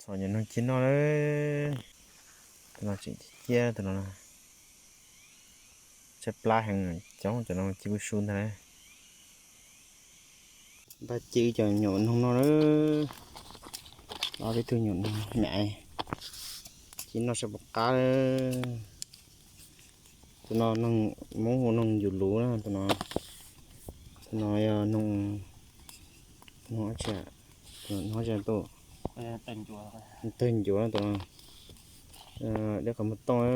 Nyuam noog ci noj lawm. Tus no tseem ciaj ciaj tus no. Tshaib plab heev, coob cov no ci kuj su ntag na. Npaj ci cov nyuam noog no lawm. Ob peb tug nyuam noog me aiv, ci noj saib puas qab. Tus no noog Hmoob hu noog ncuv luv na tus no. Tus no yog noog, noog dab tsi, noog dab tsi tuaj, tawg ncuav tus no. Dej qhov muag tooj,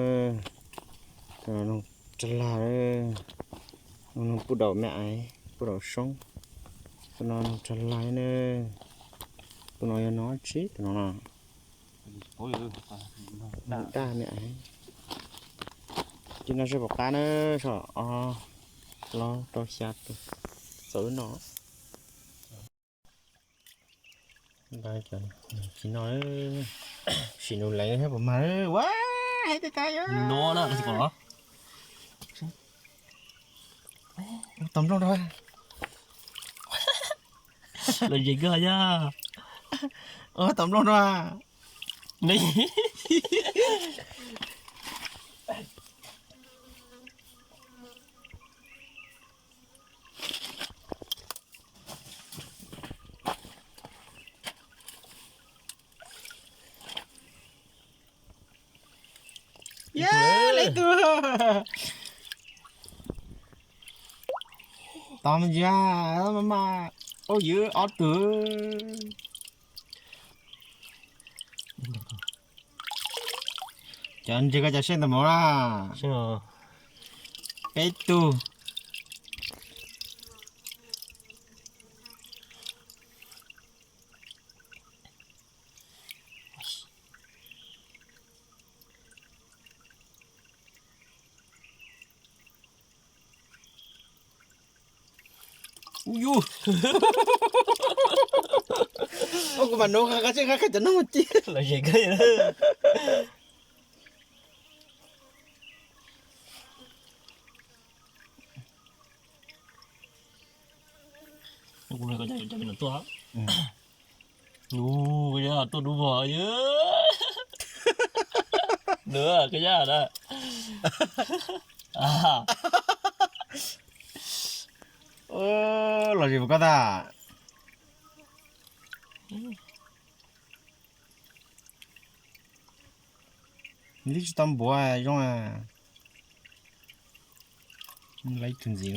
tus no noog rag lag, noog puj daum me aiv, puj daum soob. Tus no noog rag lag na. Tus no yog noog dab tsi tus no no. Daj me aiv. Ci noj saib puas qab na, saum ob plaub rau xya tus txaus wb noj. Ci noj, sim nus leev thiab puas mag. Ua, hais tej kab no na, tsis pom los. Tom nplooj rau. Los zem kawg yog. Tom nplooj rau. Yog, leej twg? Tom me ntsis, mas mas, ua yws ob tug. Cov ntses ko cov seej ntawm mov na. Peb tug. Ub yus, kuv mam nug qab tsej qab khaij cov noog ci. Los zem kawg. Kuv cov me no tuaj. Nus, koj yaj tuaj dub vog. Nus, koj yaj na. Los zem puas koj tag. Twb tsis tau npuav zoo. Lawv ib tug ntxiv.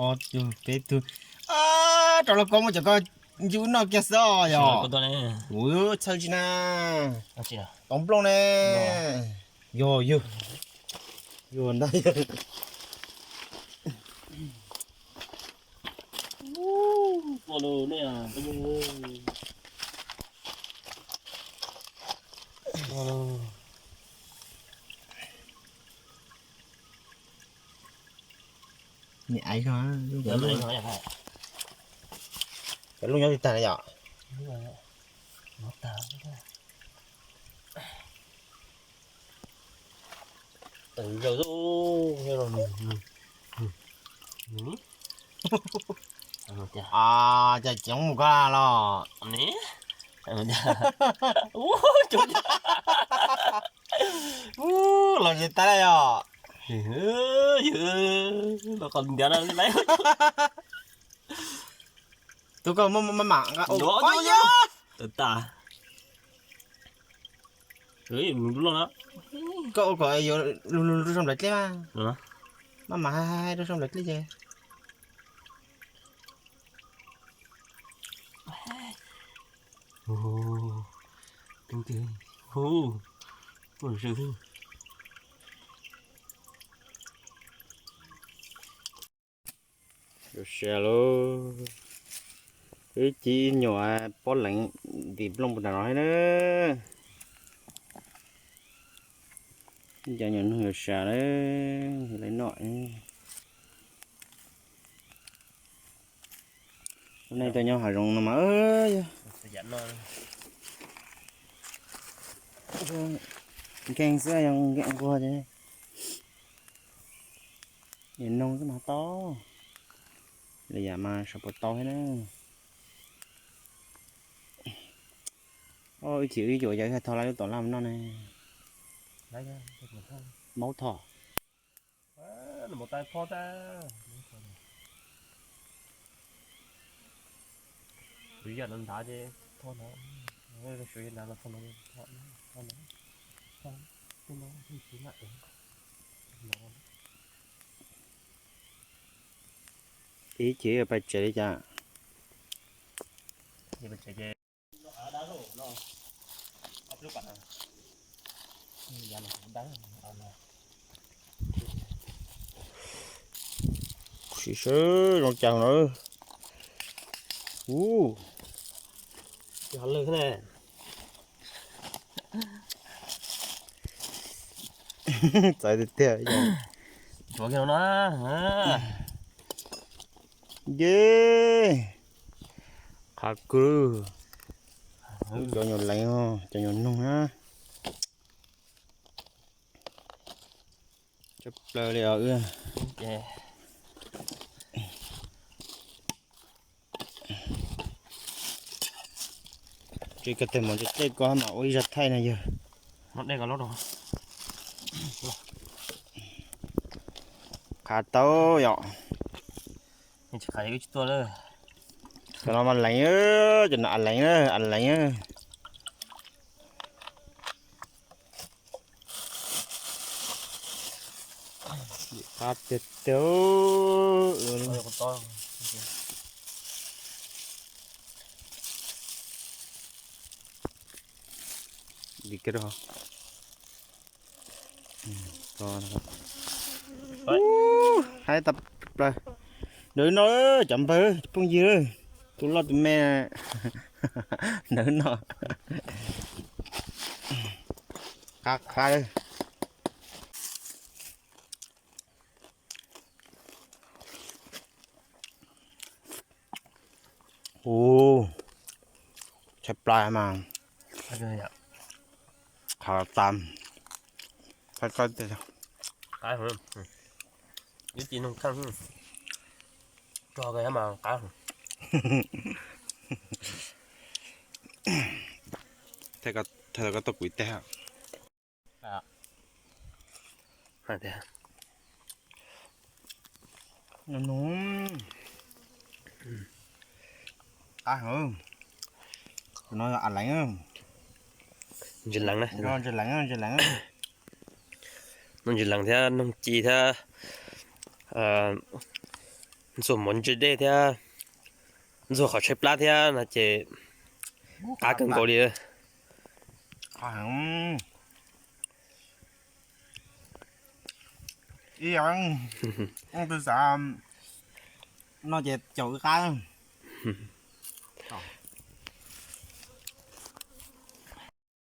Ob tug peb tug. Rau lawv koob muab cov ko ncu noj kiag xwb os yog. Kuv txhawj tsis na. Tom nplooj ne. Yog yog. Yog ntag. Niam aiv, cov lub nyob twg tag na yom? Zaws, cas ceev mus koj los? Los zem tas lawm yom? Los qhov ntiav no lawm. Tus koj muab maj mam nqa. Tawm tas. Koj ua kom yuav lug lug rau sau nplawv dlej mas. Maj mam hais hais rau sau nplawv dlej ces. Ua si lauj, wb ci ib nyuam pob leev ntim nplooj puag nram no thiab na. Cov nyuam noog yuav sas na, lawv noj. Lub neej tuaj nyob hav zoov no mas yog nkeeg xwb, yog nkeeg nquag ces nyuam noog xwb mas tau. Li yam mas sawv puas tau thiab na. Ib chim wb yuav yog wb tho lawv lub tom laj mus noj ne. Maub tho. Ib chim pais tsev li cas? Sim sawv zoo cas na. Ub, txawv tiag tiag. Ye, qhav kawg. Cov nyuam leev, cov nyuam noog na. Tshaj plaws li os wb. Tsis kawg teg mov tsis tej ko mas ua ib zaj thaij na yog. Qhav tau yom. Cov no mas leev, cov no a leev, a leev. Qab tiag tiag. Haib tag plaws. Ntawm no cov npawg phooj ywg, tus loj tus me ntawm no. Qab qab. Ub, tshaib plab mas. Qhov tas. Ib ci noog kheej, tso kawg mas qab. Thaij tau koj tug kuv ib teg. Qab heev. Tus no yog a leev. Ntsis leev na, ntsis leev, ntsis leev. Noog ntsis leev thiab noog ci thiab ntxuag mov ntsis dej thiab ntxuag qhov tshaib plab thiab no ces qab kawg nkaus li. Ib yam, tus xav noj ces caum wb qab.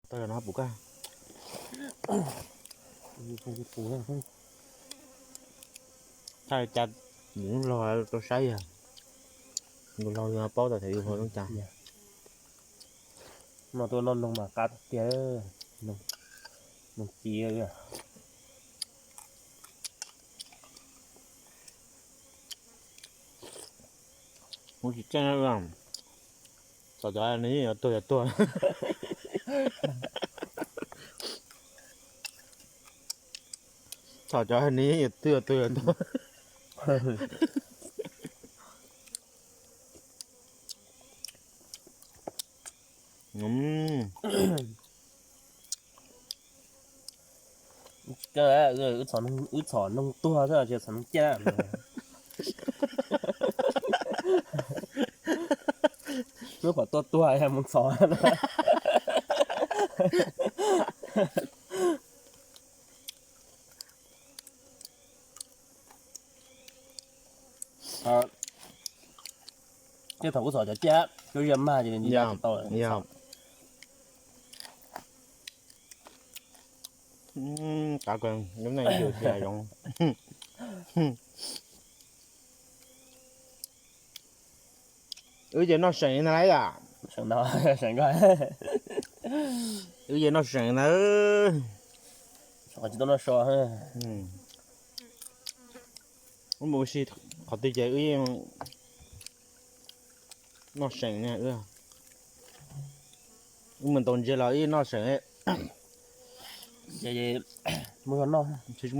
Tau yog no pum koj. Thaij li cas mus lub log tau saib yog, mus log yog paub tau thaum yus hluas zoo cas. No tuaj noj noog mas qab tiag, noog ci. Kuv tsis tseeb, txhom cov nws yeej yuav tuag yuav tuag. Txhom cov nws yeej yuav tuag yuav tuag yuav tuag. Wb txhom noog tuag xwb tsis txhom noog ciaj. Hnub qhov tuaj tuag mus txhom. Tej thaum kuv txhom cov ciaj, cov ziaj mag ces tsis tau. Qav kawg, lub neej yus tias zoo. Wb ces noj seem li ntawd yom. Wb ces noj seem li ntawd. Wb mus ua si qhov twg ces wb yeej Noj seem ne, wb mus ntaus ntses los ib noj seem. Ces muab noj, txhos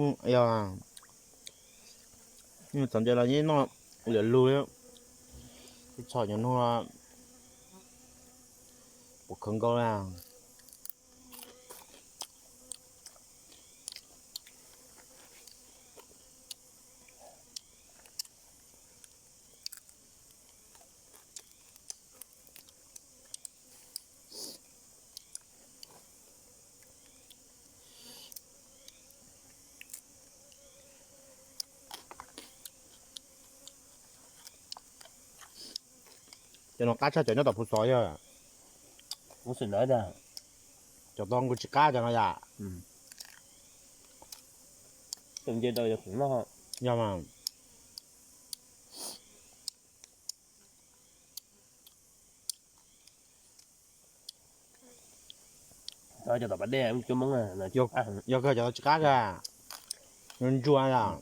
ntses los yeej noj lwm lug li. Txhom nyuag nug puas khawv nkaus li. Cov no qab tshaj cov nyob tom Phuv Xov yog. Kuv xav ntawd tiag. Cov tod nkaus tsis qab cov no yom. Tus nce daws yog khoom noj. Yog mas. Cov tom pas dej cuab Hmoob, yog kawg cov tsis qab kawg. Ntsuag yom.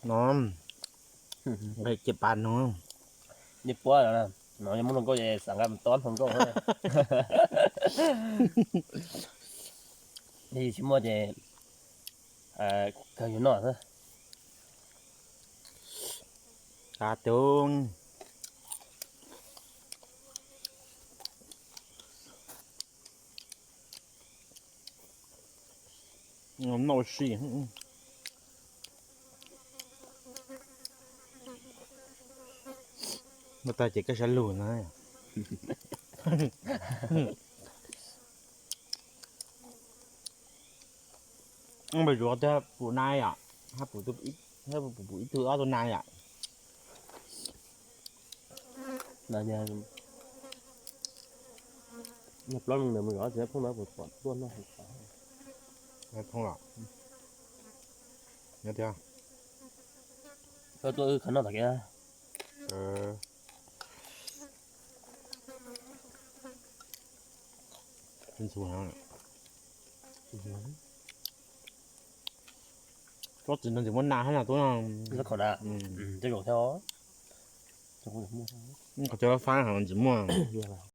No, nqe ces pas no. Ib puab no yog muaj hluas nkauj ces xav nqa mus tob hluas nkauj. Yog tsis muaj ces kawg yus noj xwb. Qab tus. Noj ua si. Noj tag ces koj sab lug na. Npawg Zuag tias pum na yom, pum ib tug ob tug na yom. Plaub leeg ntawd mus zov txiv phooj no puas pom tuaj noj. Phooj los, nyob tiag. Koj tuaj wb khav noj tom kev. Tsob txiv no tsis muaj na hab no tub no. Qhov cov faib hov tsis muaj.